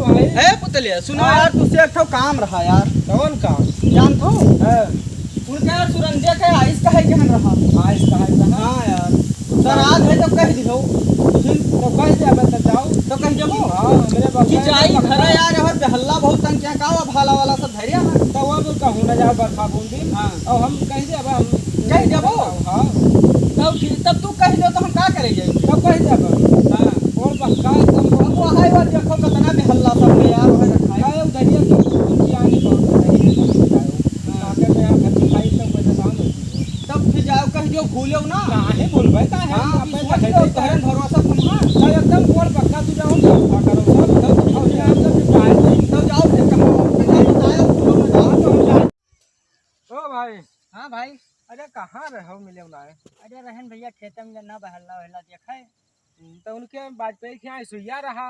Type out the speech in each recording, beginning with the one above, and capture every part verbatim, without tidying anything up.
ए पुतलिया, सुनो हाँ। यार, तुझसे एक ठो काम रहा यार। कौन काम? जानत हो? हाँ। उनके यार सुरंजे के आइस का है कहन रहा। आइस का है कहन? हाँ यार। सर, आज है तो कह दिहो। तो कह दे, अब तो जाओ। तो कह देबो? हाँ, मेरे बाप कि का जाई बाप घर का। यार, और बेहल्ला बहुत तंग किया का, अब हाला वाला सब धरिया है। तो वो भी कहूँ ना जाओ बरखा बूंदी। हाँ। अब हम कह दे, अब हम कह देबो? हाँ। तब ठीक, तब तू कह दे तो हम का करे जाई? तब कह दे अब। हाँ। और बक्का एकदम अब वो है, वो देखो कितना बेहल्ला सब है यार, वो रखा है। अरे उधरिया तो उनकी आगे बहुत है, ये नहीं जाओ। हाँ। आके तो यहाँ घर दिखाई तो कोई तो काम नहीं। तब फिर जाओ, कह दियो, भूलो ना। काहे भूलबे, काहे? हाँ, अभी अबे सोच कहे लो, थे। तोहरे भरोसा तुम ना। तो एकदम गोड़ पक्का तू जाओ, तो खा करो सब। तो ठीक है। और यहाँ सब जो चाहे थे। तो जाओ, फिर कहाँ? तो जाओ, बताओ, भूलो ना, जाओ, तो हम जाए। ओ भाई। हाँ भाई। अरे, कहाँ रहो, मिले ना है? अरे, रहन भैया, खेते में ना बहला वहला देखे। हम्म, तो उनके वाजपेयी के यहाँ सुइया रहा।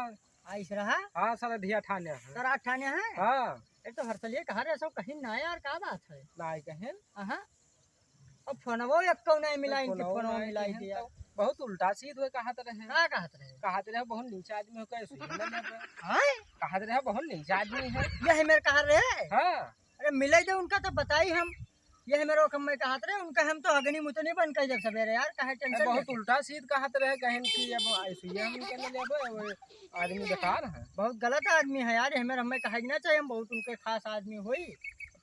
आइस रहा? हाँ, सर, अधिया ठाने हैं। सर, आठ ठाने हैं? हाँ। ये तो हर सलिए कहा रहे, सब कहीं ना यार, का बात है? ना कहें। हाँ। अब फोनवो एक्को नहीं मिला, इनके फोनवो फोनवो नहीं मिला कहें इनके यार। तो बहुत उल्टा सीध हुए कहत रहे। का कहत रहे? कहत रहे बहुत नीचा आदमी हो, कहे सुन ना लेबे। हाँ? कहत रहे बहुत नीचा आदमी है। यही मेरे कहा रहे? हाँ। अरे मिले जो उनका तो बताई हम। यही मेरे को मैं कहत रहे, उनका हम तो अग्नि मुतनी बन कर जब सवेरे यार, काहे अरे टेंशन बहुत लेते? उल्टा सीध कहत रहे, कहें कि अब आइस ये हम कर लेबे, वो आदमी बेकार है। बहुत गलत आदमी है यार, हमें, हमें कहे ना चाहिए, हम बहुत उनके खास आदमी होई।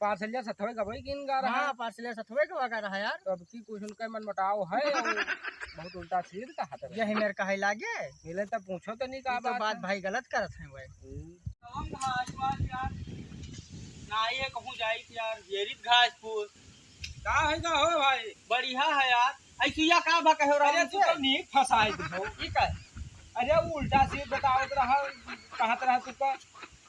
पार्सलिया सथवे गवई किन गा रहा। हाँ, पार्सलिया सथवे गवा गा रहा यार। तो अब की कुछ उनका मनमुटाव है, और बहुत उल्टा सीध कहत रहे। यही मेरे कहे लागे। मिले तब पूछो तो नहीं का ई तो बात बात है। भाई गलत करत हैं भाई। हम्म। कौन घास बात यार? ना ये कहूँ जाई यार, येरित घास फूस। का है का हो भाई? बढ़िया है यार। ऐ सुइया का भा कहे रहा अरे तू हमसे? तो नीक फंसाई दे हो। ई का? अरे वो उल्टा सीध बतावत रहा, कहत रहा तू का।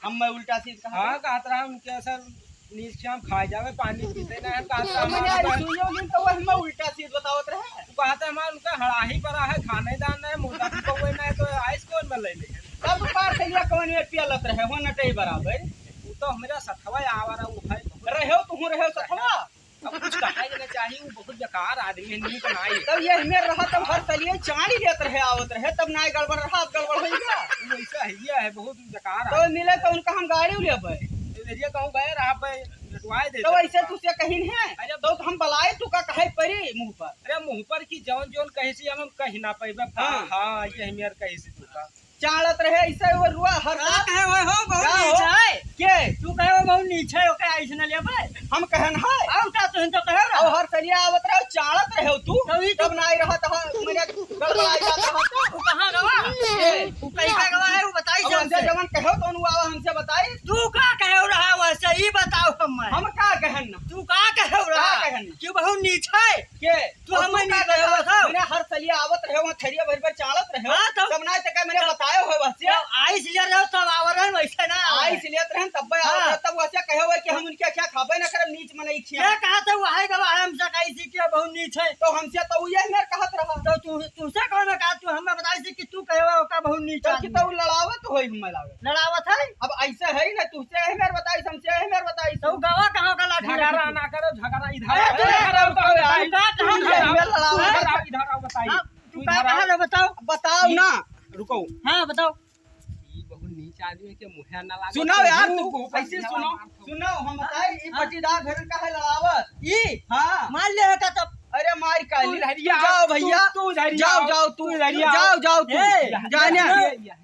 हम मैं उल्टा सीध कहा हाँ, था? कहत रहा उनके सर नीच के हम खा जावे, पानी पीते ना हम, कहत रहा तो मैंने हमारे अरे पास सुइयो दिन तो वो हमें उल्टा सीध बतावत रहे। तू कहत है हमारे उनका हड़ाही पड़ा है, खाने दान नहीं, मुर्गा भी कौवे नहीं, तो आइस कौन में ले ले? तब पार से लिया कौन में पियलत रहे हो, नटई बराबर। वो तो हमारा सथवा आवा रहा, वो भाई। रहे हो, तुम रहे हो सथवा? अब कुछ कहा के ना चाहिए, वो बहुत बेकार आदमी है, नीक नाई। तब ये हमें रहा, तब हर सलिए चाँड़ी लेत रहे, आवत रहे, तब नाई गड़बड़ रहा, अब गड़बड़ हो गया। वो ऐसा है, ये है, बहुत बेकार तो आदमी। मिले तो उनका हम गाड़ी लेबे। तो एरिया कहूँ गए रहा, भाई, लटवाए दे तो दे। ऐसे तू से कहीं है, अरे तो हम बलाए तू का कहे परी मुँह पर। अरे मुँह पर की जौन जौन कहे से हम, हम कही ना पैबे। हाँ। हाँ, ये हमें यार कहे से तू का। चालत रहे ऐसे वो रुआ हर का साथ। कहे वो हो, बहुत का हो? नीचा है। के? तू कहे वो बहुत नीचा है, ओके ऐसे न लेबे। हम कहन है। और का तुम तो कहे रहा? और हर सलिया आवत रहे, चालत रहे तू। तो ई तो तब ना आई रहा, तब मैंने गड़बड़ाई जात रहा तो। तू कहाँ गवा? ए। तू कहीं का गवा है, वो बताई अब जल्दी हमसे से। जवन कहो तो उनवावा हमसे बताई। तू का कहे रहा वैसे, ई बताओ हमें। हम का कहन ना? तू का कहे रहा? का कहन? कि बहुत नीचा है। के? तू और हमें तू नहीं का कहत कहवा था? मैंने हर सलिया आवत रहे, वहाँ थरिया भर भर चालत रहे। हाँ, तब तब ना तक मैंने तब बतायो है वैसे। तब आइस ले रहे हो, तब आवरण वैसे ना आवरण। आइस लेत रहे, तब आवत हाँ। रहे, तब वैसे कहे हुए कि हम उनके क्या खाबे ना करब, नीच मनई खिया। ये कहा था, वही गवा हमसे कही सी कि बहुत नीच है। तो हमसे तो ये मेर कहत रहा। तो तू, तुमसे कौन कहा, तू हमें बताई सी कि तू कहे हुआ का बहुत नीच तो कि आदमी तो है। लड़ावत होई हमें लागत। लड़ावत है? अब ऐसे है ही ना, तुझसे है मेर बताई, हमसे है मेर बताई। तो गवा कहाँ का लाठी झगड़ा रखी थी? ना करो, झगड़ा इधर अरे आओ, तू इधर आओ, तो तू बताई। का कहाँ तू इधर आओ, लड़ावत है? इधर आओ, इधर आओ, बताई। हाँ, तू तू का इधर कहा आओ। रे बताओ? बताओ ना। रुको। हाँ, बताओ। ई बहुत नीच आदमी के मुँहे ना लागो। सुनो तो यार, मुँह तू गोबर ऐसे दिया सुनो, मार दो। सुनो, हम बताए, ई हाँ। पट्टीदार घर का है लड़ावत। ई? हाँ। मार ले है का तब? अरे मार का तू ले? इधर ही आ, जाओ तू, भैया। तू इधर ही जाओ, आओ, जाओ, तू तू इधर ही आओ। जाओ, जाओ, तू। ए, जाने। ये, ये।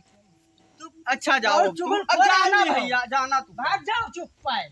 तू अच्छा, जाओ, और चुगल तू, अब कर जाना ना। भैया, जाना तू। भाग जाओ, चुप पाए।